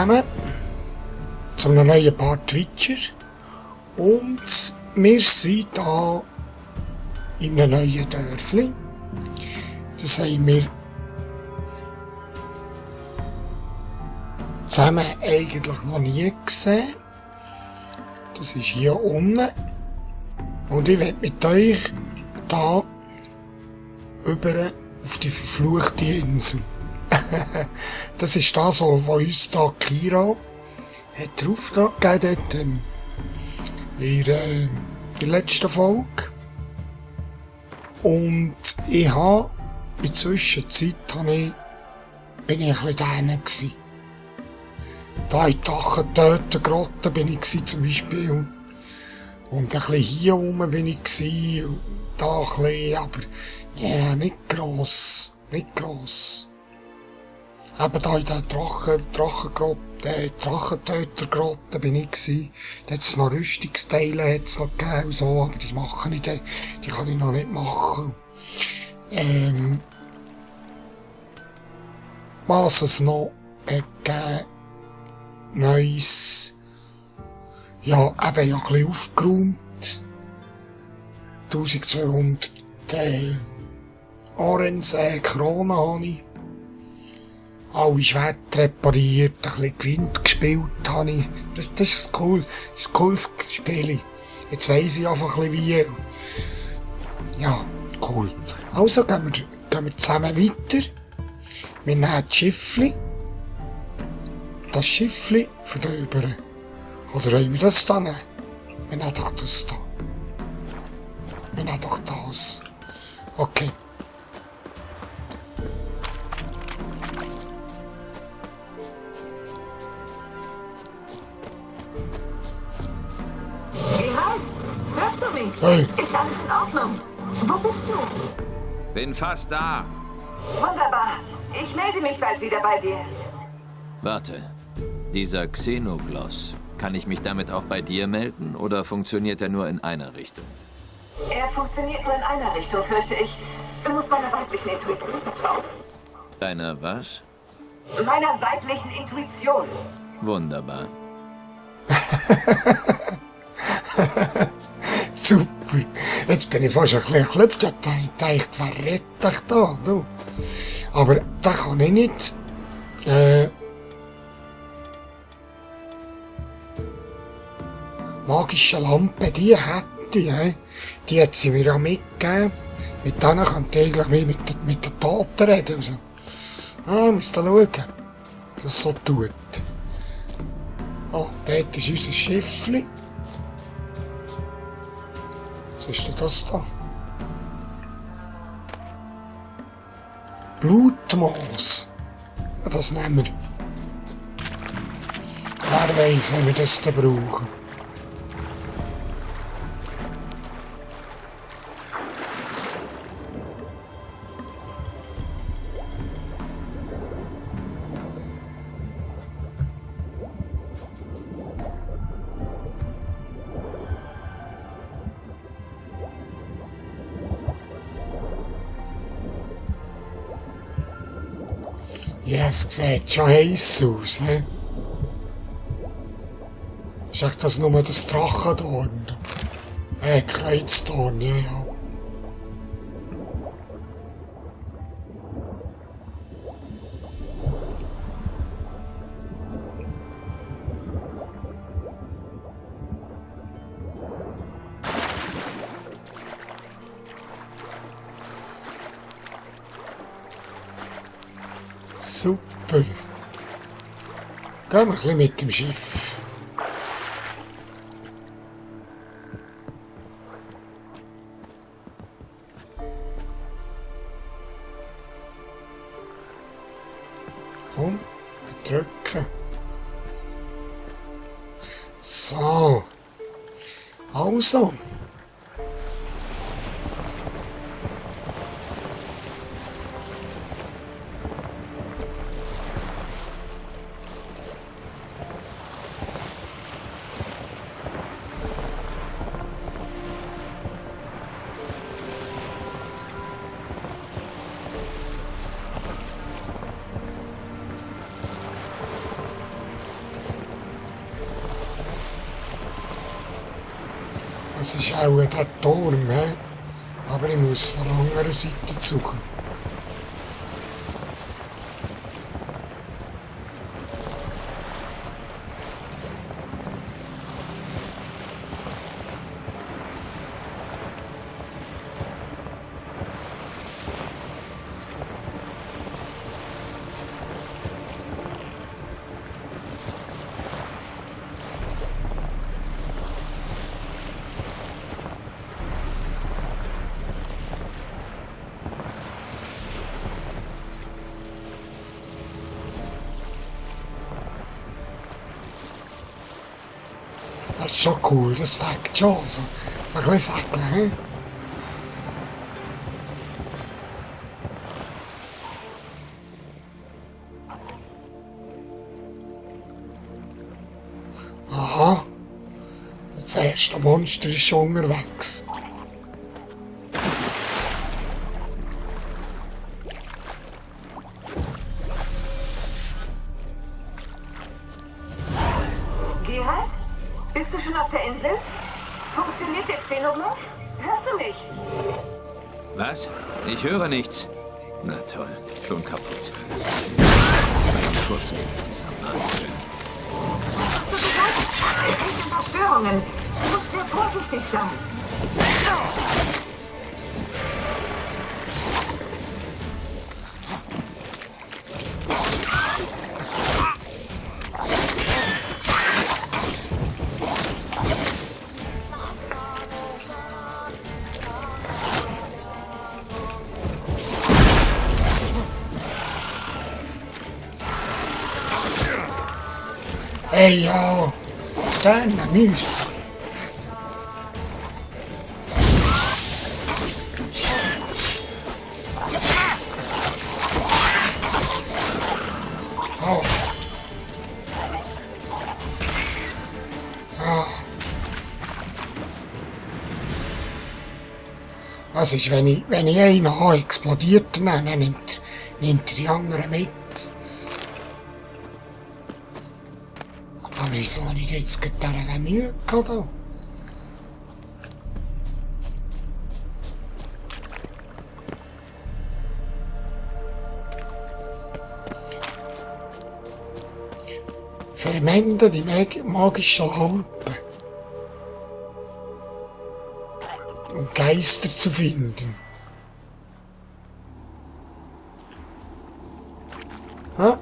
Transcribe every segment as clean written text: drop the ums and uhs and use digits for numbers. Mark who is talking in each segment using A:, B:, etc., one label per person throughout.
A: zusammen zu einem neuen Part Witcher und wir sind hier in einem neuen Dörfli. Das haben wir zusammen eigentlich noch nie gesehen. Das ist hier unten. Und ich werde mit euch hier über auf die verfluchte Insel. Das ist das, was uns hier Kira hat den Auftrag gegeben hat, in der letzten Folge. Und ich habe in der Zwischenzeit bin ich ein bisschen da gewesen. Da in der Achentötengrotte bin ich gewesen, zum Beispiel. Und ein bisschen hier oben bin ich gewesen, und da ein bisschen, aber ja, nicht gross. Eben da in der Drachentötergrotte bin ich gewesen. Da hat's noch Rüstungsteile hat's noch gegeben und so, aber die mache ich dann, die kann ich noch nicht machen. Was es noch gegeben Neues, ja, eben ja ein bisschen aufgeräumt. 1200 Kronen habe ich. Alle Schwerter repariert, ein bisschen Gewinn gespielt habe ich. Das ist cool. Das ist ein cooles Spiel. Jetzt weiss ich einfach ein bisschen wie. Ja, cool. Also gehen wir zusammen weiter. Wir nehmen das Schiffli. Das Schiffli verdöbern. Oder wollen wir das da nehmen? Wir nehmen doch das da. Wir nehmen doch das. Okay.
B: Hörst du mich?
A: Hey.
B: Ist alles in Ordnung? Wo bist du?
C: Bin fast da.
B: Wunderbar. Ich melde mich bald wieder bei dir.
C: Warte. Dieser Xenogloss. Kann ich mich damit auch bei dir melden oder funktioniert er nur in einer Richtung?
B: Er funktioniert nur in einer Richtung, fürchte ich. Du musst meiner weiblichen Intuition vertrauen.
C: Deiner was?
B: Meiner weiblichen Intuition.
C: Wunderbar.
A: Super. Jetzt bin ich fast ein bisschen geklüpft. Ich dachte, wer rettet dich da, du? Aber da kann ich nicht. Magische Lampe, die hätte ich, die hat sie mir ja mitgegeben. Mit denen könnt ihr eigentlich mit den Toten reden. Also. Ich muss da schauen, was es so tut. Dort ist unser Schiffli. Was ist denn das da? Blutmoos. Ja, das nehmen wir. Wer weiss, wie wir das da brauchen. Ja, es sieht schon heiß aus, he? Ist echt das nur das Drachendorn? Kreuzdorn, ja. Super. Gehen wir ein bisschen mit dem Schiff. Komm, drücken. So. Also. Das ist auch der Turm, he? Aber ich muss von der anderen Seite suchen. Das ist schon cool, das fängt schon so ein bisschen Säckeln, he? Aha, das erste Monster ist schon unterwegs.
B: Gerald? Bist du schon auf der Insel? Funktioniert der Xenogloss? Hörst du mich?
C: Was? Ich höre nichts. Na toll, schon kaputt. Mal kurz neben dieser Marke.
B: Es sind Verstörungen. Du musst sehr vorsichtig sein.
A: Hey ja, Sterne, Mus. Oh. Ah. Was ist, wenn ich einen habe, explodiert, dann nimmt er die anderen mit. Aber wieso habe ich jetzt gerade diese Mühe gehabt? Da? Verwende die magische Lampe, um Geister zu finden. Hä?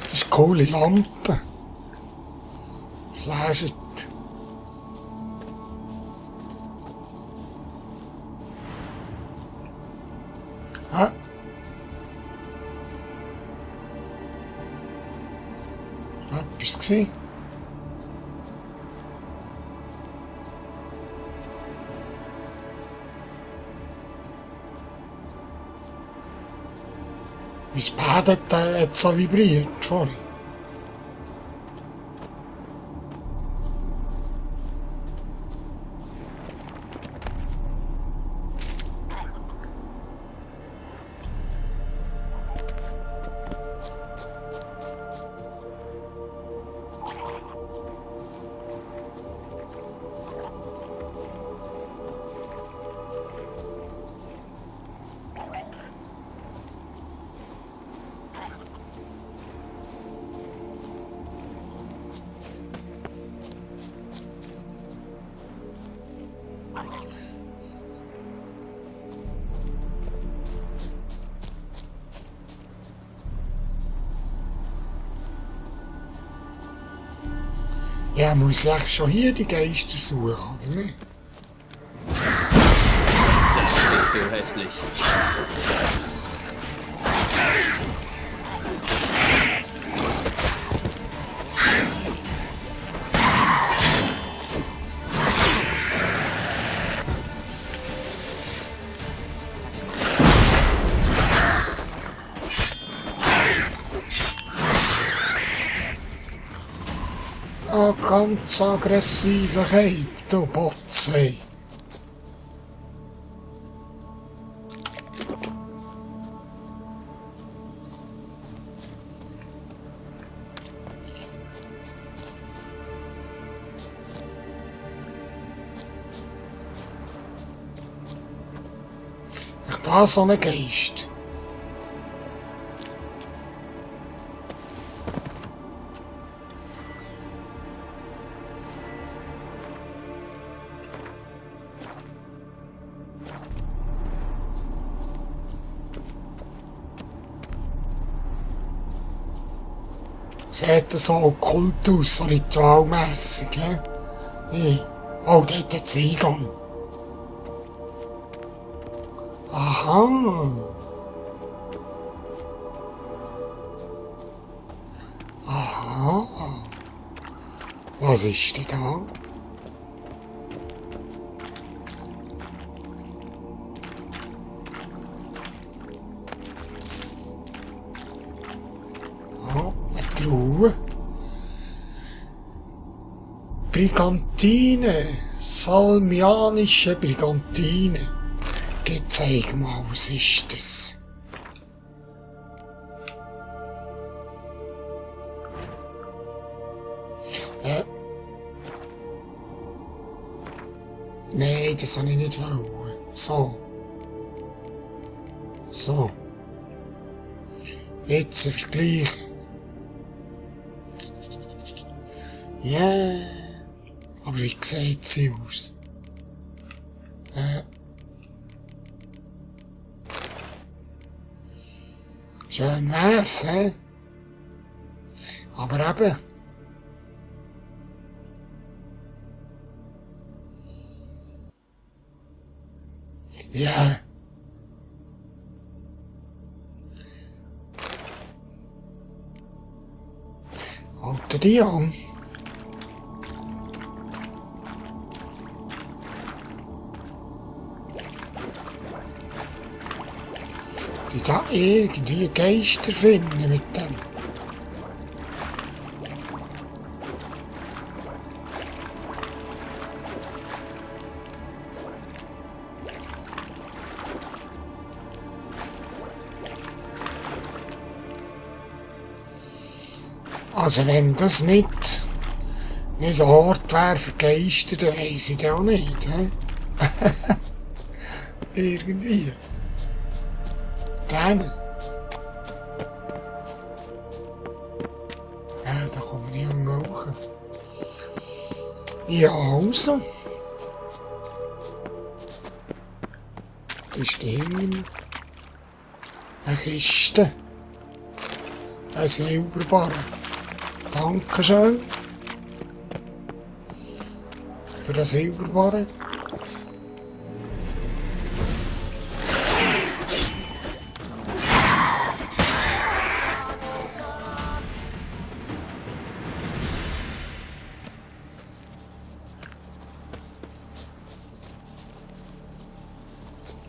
A: Das ist eine coole Lampe. Flasht. Hä? Etwas gesehen? Mein Pad hat so vibriert vorhin. Ja, muss ich echt schon hier die Geister suchen, oder nicht?
C: Das bist du hässlich.
A: Ganz aggressiver Cape, du Botze. Da so ein Geist. Sieht so okkult aus, so ritualmässig, hä? Hey. Oh, dort hat es Eingang. Aha. Aha. Was ist denn da? Oh, eine Truhe. Brigantine. Salmianische Brigantine. Zeig mal, was ist das? Nein, das habe ich nicht wollen. So. So. Jetzt ein Vergleich. Ja. Yeah. Aber wie sieht sie aus? Schön wär's, hä? Aber eben. Ja. Halten die an. Die da irgendwie Geister finden mit dem. Also wenn das nicht ein Ort wäre für Geister, dann weiss ich das auch nicht, hä? Irgendwie. Dann. Ja, da kommen wir nicht umgehen. Ja, also. Das ist hinten eine Kiste. Ein Silberbarren. Dankeschön. Für den Silberbarren.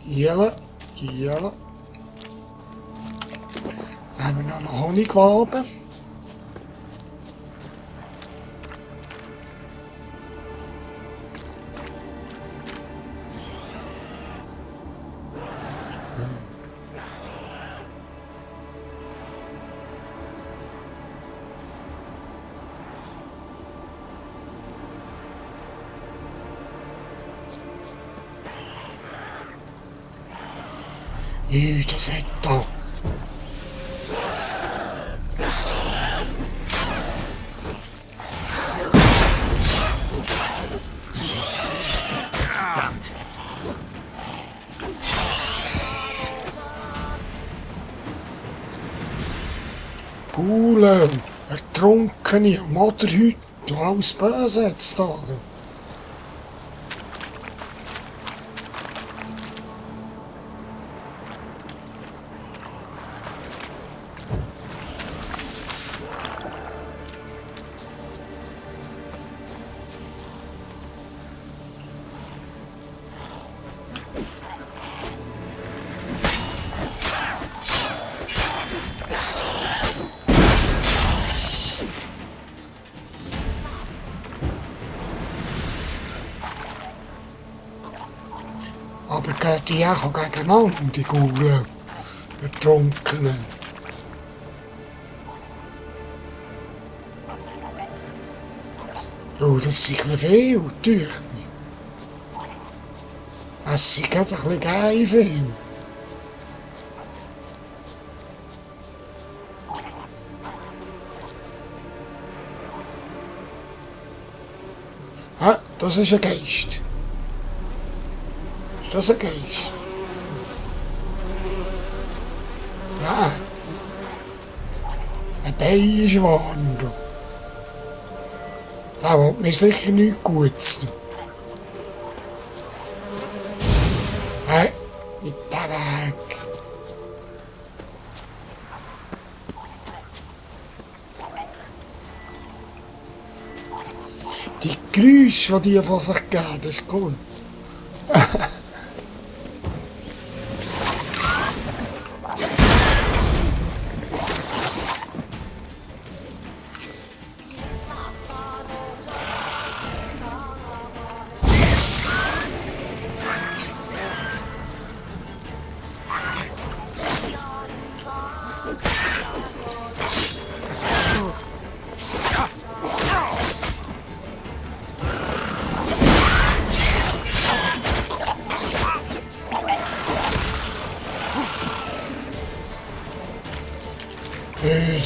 A: Gielen, Gielen. Haben wir noch einen Honigwaben. Das hat da.
C: Verdammt.
A: Pule, Ertrunkene, Moderhüte, alles Böse jetzt da. Aber gehen die auch gegeneinander, die Gulen, die Trunkenen? Ja, das ist ein bisschen viel, durch mich. Es ist gerade ein bisschen geil viel. Ah, das ist ein Geist. Ist das ein Geist? Ja. Ein Bienenschwarm. Der will mir sicher nichts Gutes tun. Hey, in den Weg. Die Geräusche, die von sich geben, das ist cool.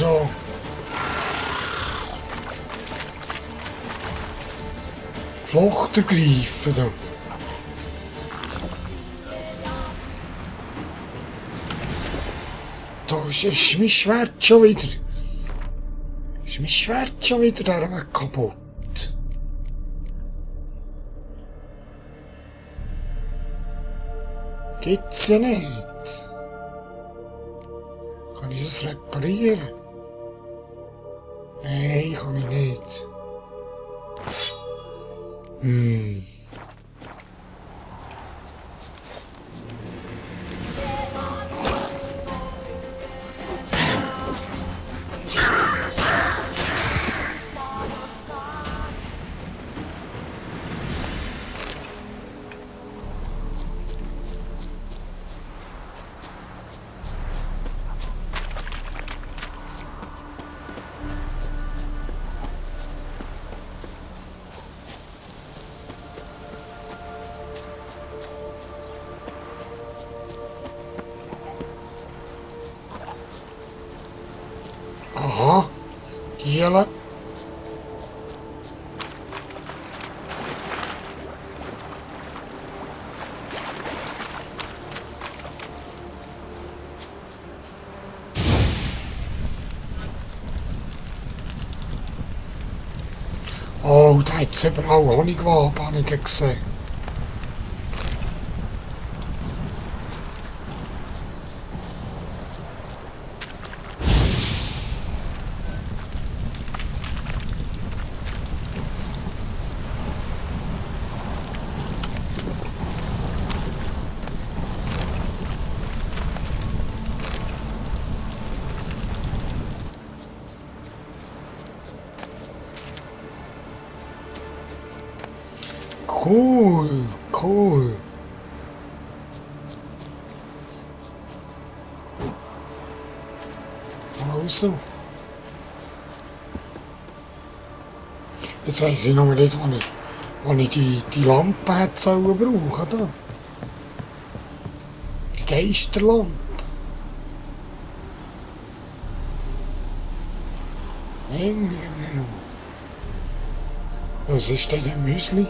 A: Da. Flucht ergreifen da. Da ist mein Schwert schon wieder. Ist mein Schwert schon wieder der Weg kaputt? Gibt's ja nicht. Kann ich das reparieren? Nein, kann ich nicht. Aha, Giele. Oh, da hat es überall Honigwaben gesehen. Cool, cool. Also. Jetzt weiss ich noch nicht, wann ich die Lampe hätte sollen brauchen da. Die Geisterlampe. Irgendwie noch. Was ist denn ein Müsli?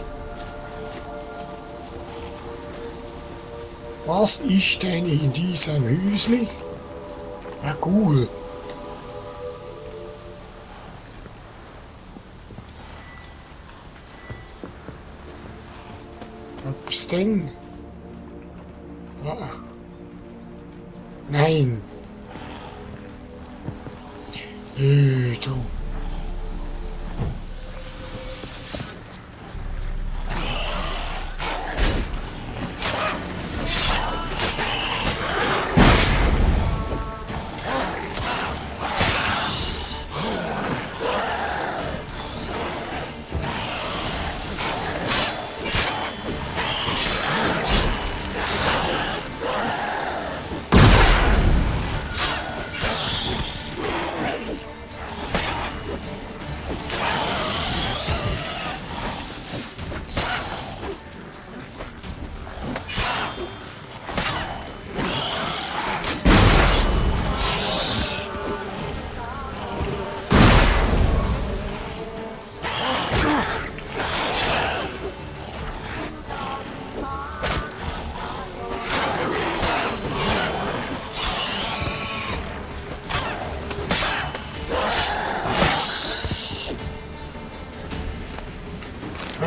A: Was ist denn in diesem Müsli? Ein Ghoul. Was denn? Ah. Nein. Du.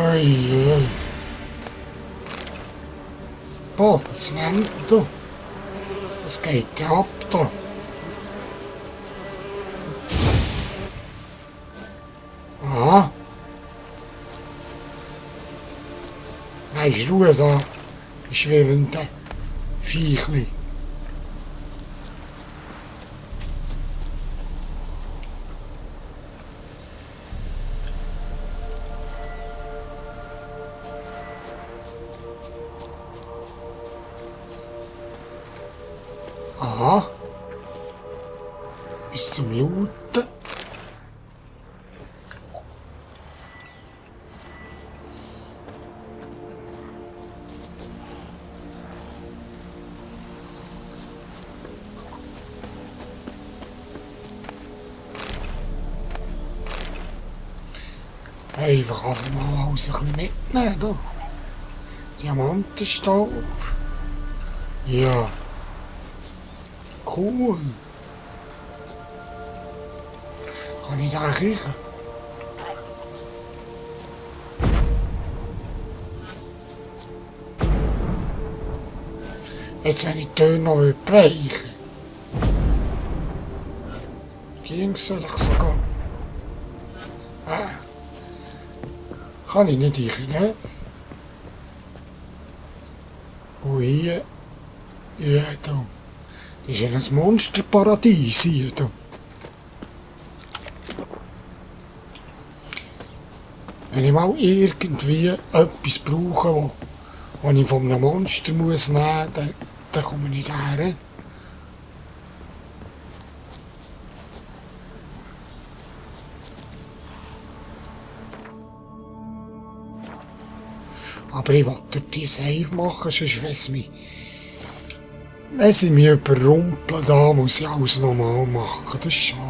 A: Ui, ui. Potzmäntel. Das geht ja ab da. Aha. Weisst du da, schwirrende Viechli. Aha. Bis zum Looten. Einfach mal alles ein bisschen mitnehmen. Da. Diamantenstaub. Ja. Cool. Kann ich da riechen? Jetzt, wenn ich die Töne noch brechen ging's vielleicht sogar. Kann ich nicht rein, und hier, ja, da. Das ist ja ein Monsterparadies hier, da. Wenn ich mal irgendwie etwas brauche, was ich von einem Monster muss nehmen muss, dann komme ich her. Aber ich will dort die Save machen, sonst wenn sie mich überrumpeln, da muss ich alles nochmal machen. Das ist schade.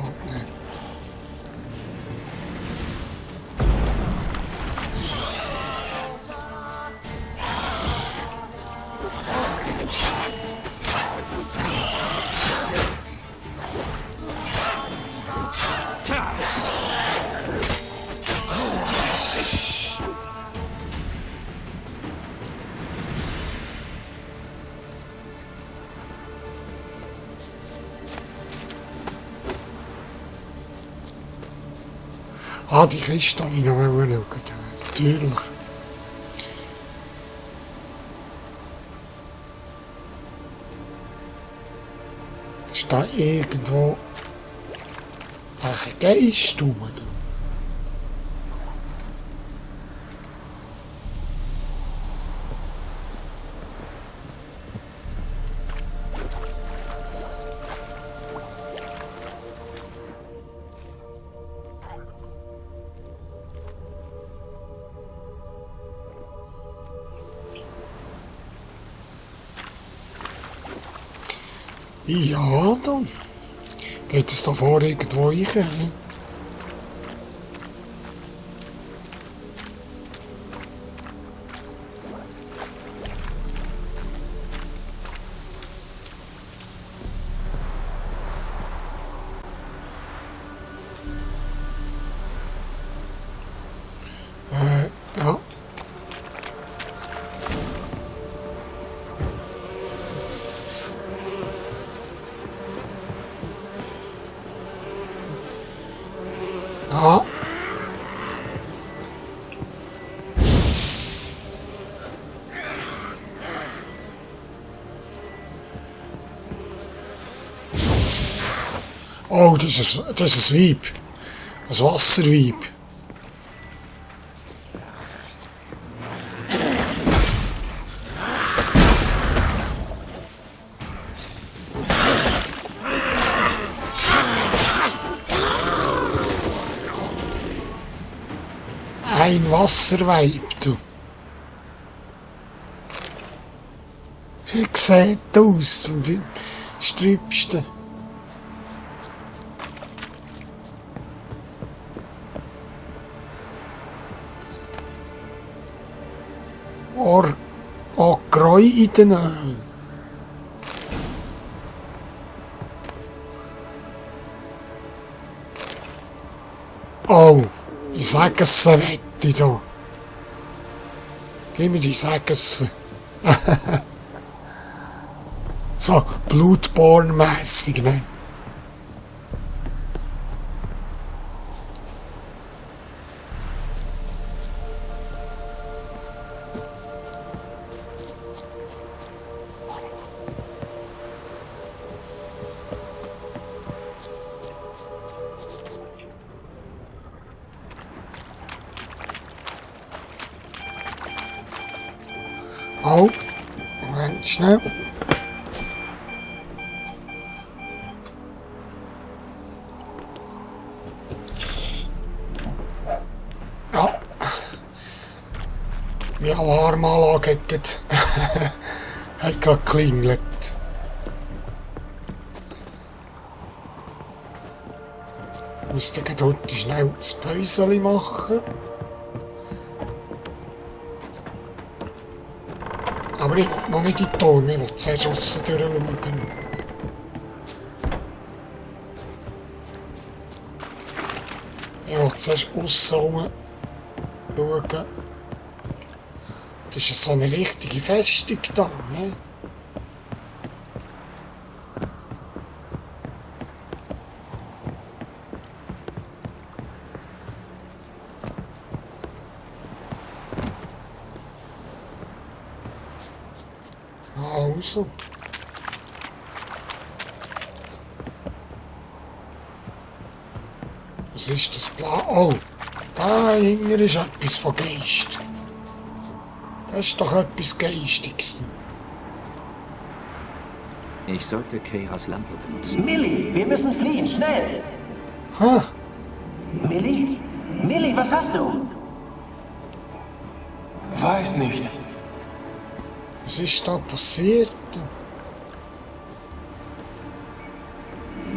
A: Ah, die Kiste habe ich noch mal schauen. Natürlich. Ist da irgendwo ein Geist rum? Ja, dann geht es da vor irgendwo rein. He? Ja. Ja. Oh, das ist ein Weib. Ein Wasserweib. Ein Wasserweib, du. Sie sieht aus, wie das Trübste. Greu in den Öl. Oh, ich sage es, wette da. Gib mir die Sägesse. So, Bloodborne-mässig, ne? Oh, Moment, schnell. Ja. Die Alarmanlage hat gerade geklingelt. Ich muss dann dort schnell das Päuschen machen. Aber ich will noch nicht in den Ton, ich will zuerst aussen durchschauen. Ich will zuerst aussen schauen. Das ist so eine richtige Festung da, ne? Also. Was ist das Blau? Oh, da hinten ist etwas von Geist. Das ist doch etwas Geistiges.
C: Ich sollte Keiras Lampe benutzen.
D: Millie, wir müssen fliehen, schnell!
A: Ha,
D: Millie? Millie, was hast du?
E: Weiß nicht.
A: was ist da passiert?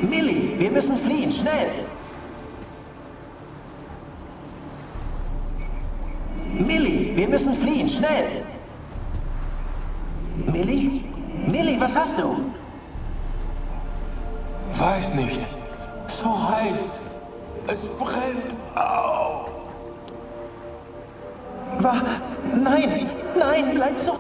D: Millie, wir müssen fliehen, schnell! Millie, wir müssen fliehen, schnell! Millie? Millie, was hast du?
E: Weiß nicht. So heiß. Es brennt. Au.
D: Nein, nein, bleib so.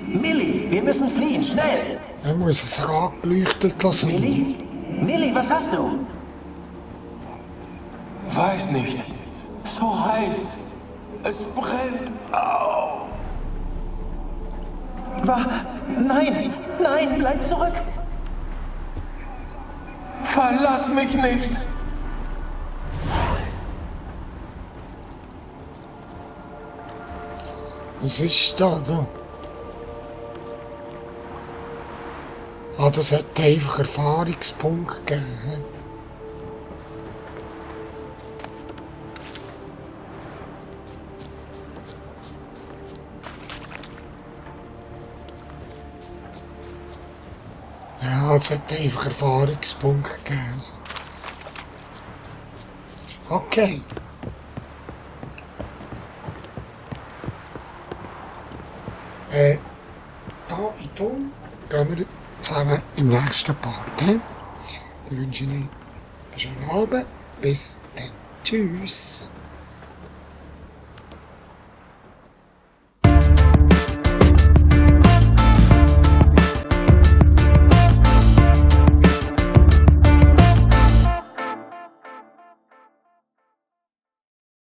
D: Millie, wir müssen fliehen, schnell!
A: Er muss es angeleuchtet lassen.
D: Millie? Millie, was hast du?
E: Weiß nicht. So heiß. Es brennt. Au.
D: Nein, nein, bleib zurück!
E: Verlass mich nicht.
A: Was ist da? Ah, das hat einfach Erfahrungspunkt gegeben. Ja, es hat einfach Erfahrungspunkt gegeben. Okay. Da in Ton gehen wir zusammen im nächsten Part. Dann wünsche ich einen schönen Abend. Bis dann. Tschüss.